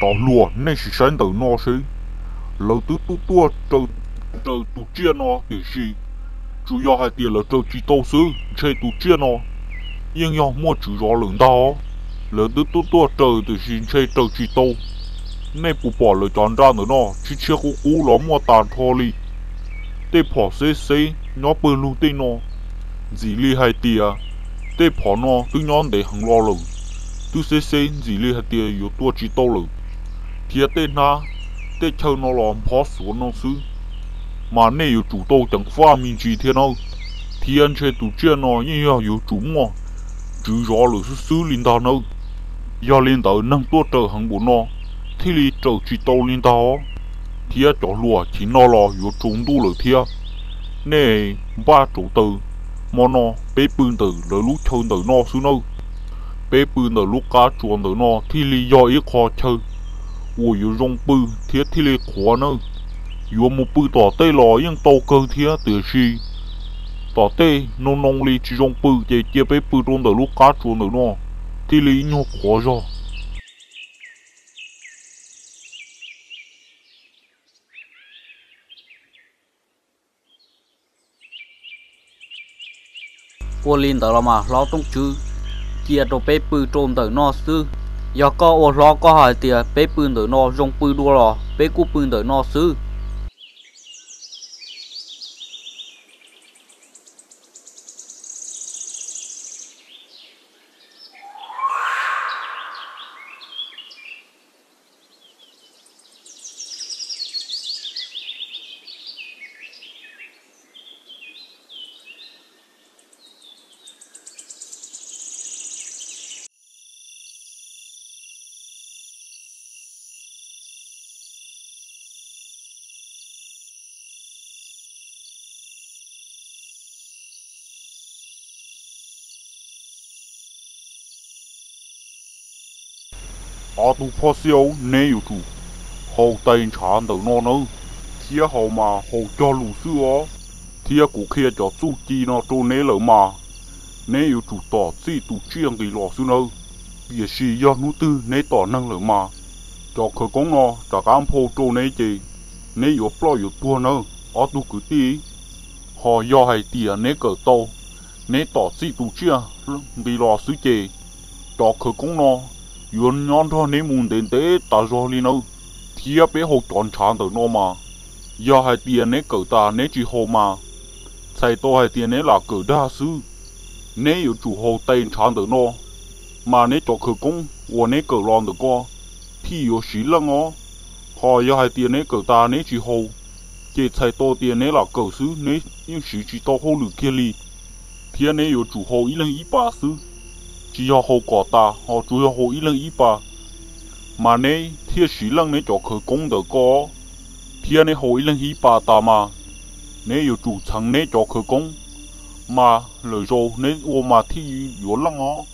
Cov hluas, nej sim saib ntawm no seb, lawv twb tuaj tuaj raws tus tsiaj no tiam sis tsuas yog hais tias lawv raws tsis tau xwb, ntshe tus tsiaj no yeej yog muaj tswv zov lawm ntag. Lawv twb tuaj tuaj raws tiam sis ntshe raws tsis tau. Nej puas pom lawv cov nra ntawm no tshiab tshiab qub qub los muaj tas nrho li. Tej phom xeb xeb nyob pawg lug tej no, ntxim li hais tias tej phom no twb nyob ntev heev los lawm, twb xeb xeb ntxim li hais tias yuav tua tsis tau lawm. Thiab tej hnab, tej chaw no los nphob xuav no xwb, mas nej yuav tsum tau ceev faj me ntsis thiab nawb. Thiab ntshe tus tsiaj no yeej yog yuav tsum muaj tswv zov lawm xwb xwb li ntag nawb. Yog li ntawd neeg tuaj raws heev npaum no thiaj li raws tsis tau li ntag. Thiab cov hluas, chim no los yuav tsaus ntuj lawm thiab. Nej npaj rauv taws, hmo no peb pw ntawm lawv lub chaw ntawm no xwb nawb. Peb pw ntawm lub qab tsuas ntawm no thiaj li yog ib qho chaw uas yuav zoo pw thiab thiaj li qhuav nawb. Yuav mus pw tom tej los yeej tau kawg thiab tiam sis tom tej noo noo li tsis zoo pw ces cia peb pw rau ntawm lub qab tsuas ntawm no thiaj li nyuag qhuav zog. Ua li ntawd los mas hlob Tooj Tswb, cia rau peb pw rau ntawm no xwb. Yog koj ua hlob koj hais tias peb pw ntawm no zoo pw dua los peb kuj pw ntawm no xwb. Ob tug phoj xiaj, neb yuav tsum haus tais ntshav ntawm no nawb, thiab haus mas haus cog lus xwb os. Thiab kuv qhia cov txuj ci no rau neb lawm mas, neb yuav tsum tom txij tus tsiaj nqis los xwb nawb. Tiam sis yog hnub twg neb tom neeg lawm mas, cov khawv koob no rov qab nphau rau neb ces neb yuav ploj yuav tuag nawb ob tug kwv tij. Ho yog hais tias neb kawm tau, neb tom txij tus tsiaj nqis los xwb ces cov khawv koob no yuav nyob nrog neb mus ntev ntev tas zog li nawb. Thiab peb haus cov ntshav ntawm no mas, yog hais tias neb kawm tas neb tsis haus mas, txhais tau hais tias neb lam kawm dag xwb. Neb yuav tsum haus tais ntshav ntawm no, mas neb cov khawv koob uas neb kawm los ntawm ko thiaj yuav siv leej os. Ho yog hais tias neb kawm tas neb tsis haus, ces txhais tau tias neb lam kawm xwb, neb yeej siv tsis tau hauj lwm kiag li. Thiab neb yuav tsum haus ib leeg ib pas xwb, tsis yog haus kom tas ho tsuas yog haus ib leeg ib pas, mas neb thiaj siv leej neb cov khawv koob ntawm ko. Thiab neb haus ib leeg ib pas tas mas, neb yuav tsum txheev neb cov khawv koob, mas lwm zaus neb ua mas thiaj yuav leej os.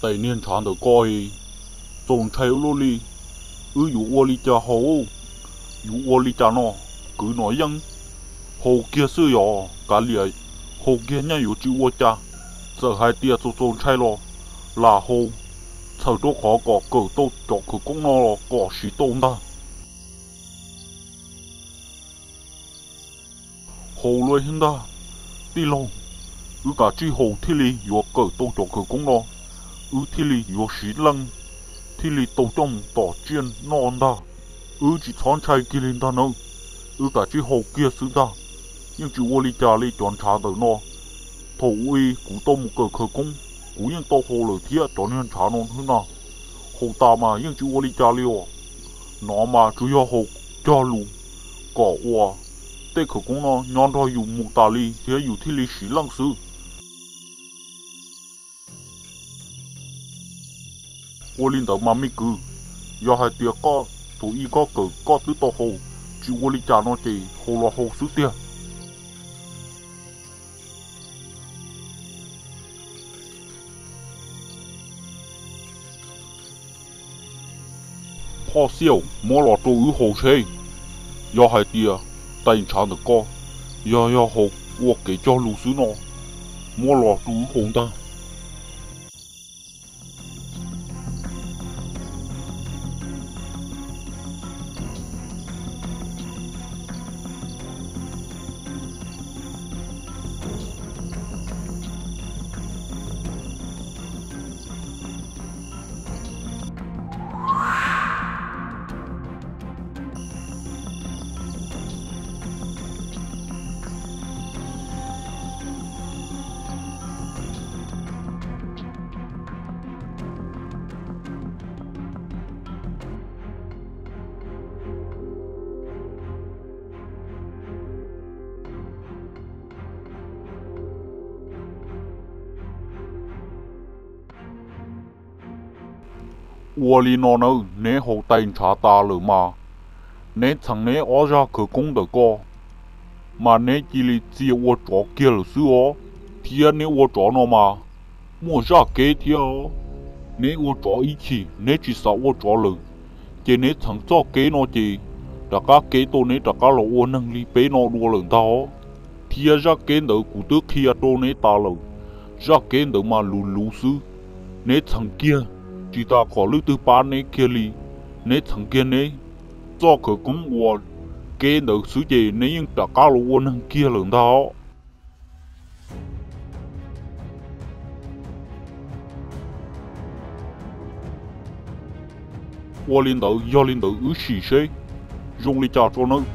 Tais niag ntshav ntawm ko, txaus ntshai ua luaj li. Wb yuav ua li cas haus? Yuav ua li cas no? Kwv Nom Yeej, haus kiag xwb yog kav liam, haus kiag nyaj yuav tsis ua cas. Txawm hais tias txaus txaus ntshai los lam haus, txhawm rau qhov kom kawm tau cov khawv koob no los kom siv tau ntag. Haus luaj ntag, tij laug. Wb kav tsij haus thiaj li yuav kawm tau cov khawv koob no, wb thiaj li yuav siv leej, thiaj li tau coj mus tom tsiaj noj ntag. Wb tsis txhob ntshai kiag li ntag nawb. Wb kav tsij haus kiag xwb ntag, yeej tsis ua li cas li cov ntshav ntawm no. Thaum ub kuv tau mus kawm khawv koob, kuv yeej tau haus lawm thiab cov niag ntshav no xwb na. Haus tas mas yeej tsis ua li cas li os. No mas tsuas yog haus cog lus kom uas tej khawv koob no nyob nrog yus mus tas li thiab yus thiaj li siv leej xwb. Ua li ntawd mas me kwv, yog hais tias koj tus ib koj kawm koj twb tau haus, tsis ua li cas no ces haus los haus xwb tiag. Phoj Xiaum, muab los rau wb haus seb. Yog hais tias tais ntshav ntawm ko yog yog haus ua kev cog lus xwb no, muab los rau wb haus ntag. Ua li no nawb, neb haus tais ntshav tas lawm mas, neb txheev neb ob zaj khawv koob ntawm ko, mas neb cia li txia ua tsov kiag lawm xwb os, thiab neb ua tsov no mas muaj zaj kev thiab os. Neb ua tsov ib chim neb tsis xav ua tsov lawm, ces neb txheev txoj kev no ces rov qab kev tau neb rov qab los ua neeg li peb no dua lawm ntag. Thiab zaj kev ntawd kuv twb qhia rau neb tas lawm, zaj kev ntawd mas luv luv xwb, neb txheev kiag, tsis tas kom leej twg pab neb kiag li, neb txheev kiag neb txoj khawv koob ua kev ntawd xwb ces neb yeej rov qab los ua neeg kiag lawm ntag. Ua li ntawd yog li ntawd wb sim seb zoo li cas tso nawb.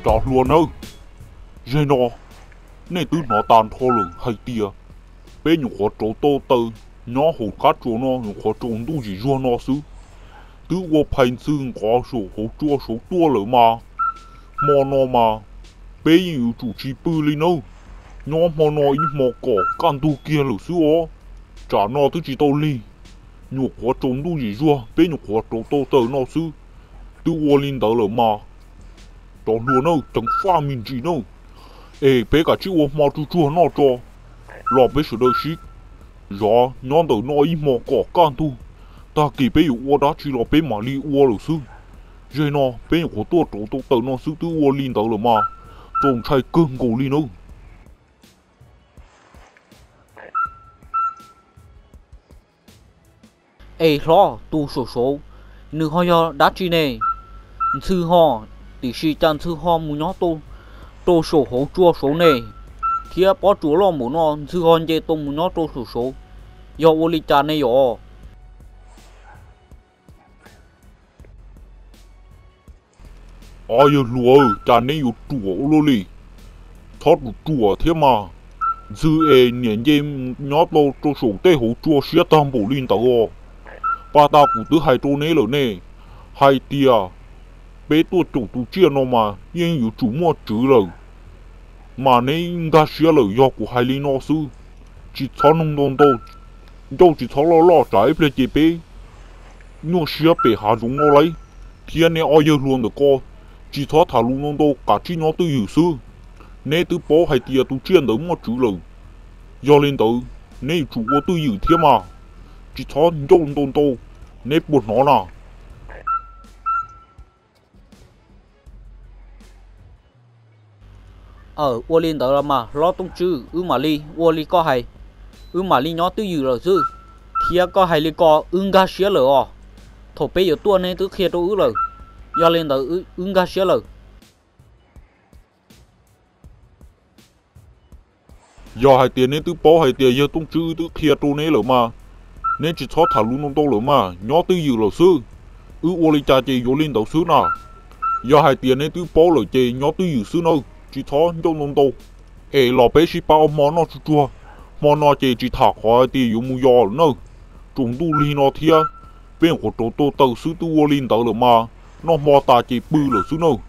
Cov hluas nawb, zaum no nej twb hnov tag nrho lawm hais tias peb nyuam qhuav rauv tau taws nyob hauv qab tsuas no nyuam qhuav tsaus ntuj zim zuag no xwb, twb ua phais ntxhw nqov saum hauv tsua saud tuaj lawm mas. Hmo no mas peb yeej yuav tsum tsis pw li nawb. Nyob hmo no ib hmo kom kaj ntug kiag lawm xwb os. Tsam no twb tsis tau lig, nyuam qhuav tsaus ntuj zim zuag peb nyuam qhuav rauv tau taws no xwb, twb ua li ntawd lawm mas. Cov hluas nawb, ceev faj me ntsis nawb. Es peb kav tsij ua hmo tsuag tsuag noj tso, los peb sawv daws sib zov nyob ntawm no ib hmo kom kaj ntug, tag kis peb yuav ua dab tsi los peb mam li ua lawm xwb. Zaum no peb nyuam qhuav tuaj rauv tau tawm no xwb twb ua li ntawd lawm mas, txaus ntshai kawg nkaus li nawb. Es hlob, tus saum saud, nws ho yog dab tsi ne? Ntxhw ho, tiam sis cas ntxhw ho mus nyob tau rau saum hauv tsua saud ne? Thiab pob tsuas loj npaum no ntxhw ho nce tau mus nyob rau saum saud, yog ua li cas ne yom? Ob yawg hluas, cas neb yuav ruam ua luaj li? Txhob ruam ruam thiab mas. Ntxhw es niam nce nyob tau rau saum tej hauv tsua siab tag npaum li ntawd os. Pas tas kuv twb hais rau neb lawm ne, hais tias peb tuaj caum tus tsiaj no mas yeej yuav tsum muaj tswv lawm, mas neb nkag siab lawm yog kuv hais li no xwb. Tsis txhob noog ntau ntau, ncauj tsis txhob loj loj tsam ib pliag ces peb nyuaj siab pem hav zoov no lauj. Thiab neb ob yawg hluas ntawm ko, tsis txhob tham lus ntau ntau, kav tsij nyob twj ywm xwb. Neb twb paub hais tias tus tsiaj ntawd muaj tswv lawm, yog li ntawd neb yuav tsum ua twj ywm thiab mas. Tsis txhob ncauj ntau ntau, neb puas hnov na? Aw, ua li ntawd los mas hlob Tooj Tswb, wb mam li ua li koj hais, wb mam li nyob twj ywm lawm xwb. Thiab koj hais li ko wb nkag siab lawm os. Thaum peb yuav tuaj neb twb qhia rau wb lawm, yog li ntawd wb nkag siab lawm. Yog hais tias neb twb paub hais tias yawg Tooj Tswb wb twb qhia rau neb lawm mas, neb tsis txhob tham lus ntau ntau lawm mas, nyob twj ywm lawm xwb. Wb ua li cas ces yuav li ntawd xwb na. Yog hais tias neb twb paub lawm ces nyob twj ywm xwb nawb, tsis txhob ncauj ntau ntau. Es los peb sib pab ua hmo noj tsuag tsuag, hmo no ces tsis tham qhov hais tias yuav mus yos lawm nawb. Tsaus ntuj li no thiab, peb nyuam qhuav rauv tau taws xwb twb ua li ntawd lawm mas, noj hmo tas ces pw lawm xwb nawb.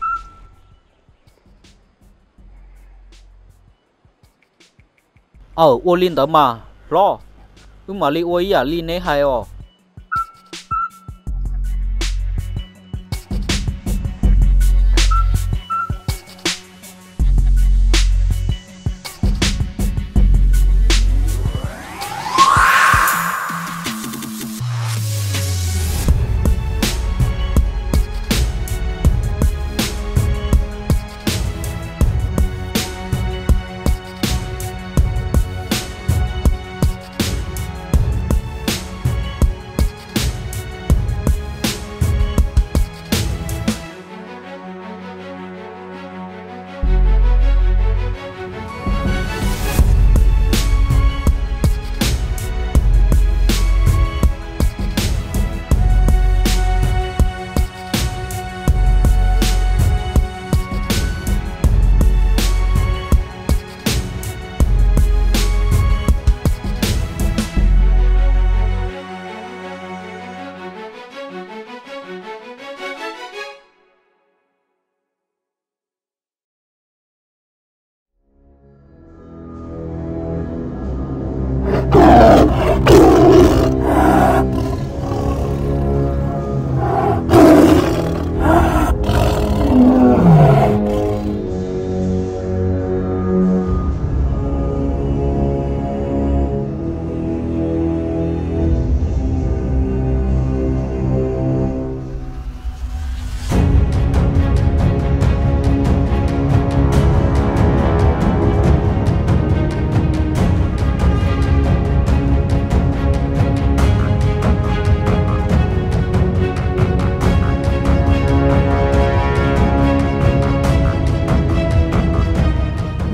Aw, ua li ntawd mas hlob, wb mam li ua ib yam li neb hais os.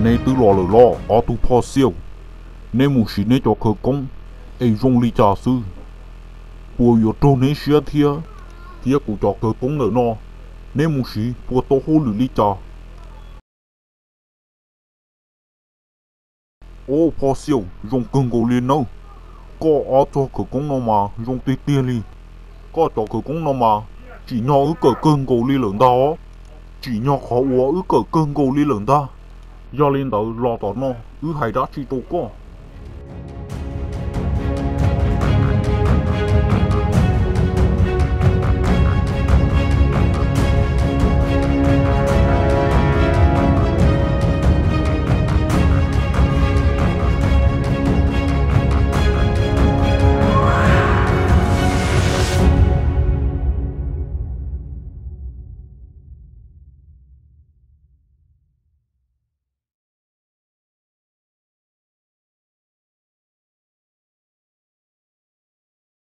Neb twb los lawm los ob tug phoj xiaj, neb mus siv neb cov khawv koob es zoo li cas xwb? Puas yuav raug neb siab thiab? Thiab kuv cov khawv koob ntawm no, neb mus siv puas tau hauj lwm li cas? Ub, phoj xiaj, zoo kawg nkaus li nawb. Koj ob txoj khawv koob no mas zoo tiag tiag li. Koj cov khawv koob no mas tsim nyog wb kawm kawg nkaus li lawm ntag os. Tsim nyog qhov uas wb kawm kawg nkaus li lawm ntag. Yog li ntawd los tom no wb hais dab tsi rau koj?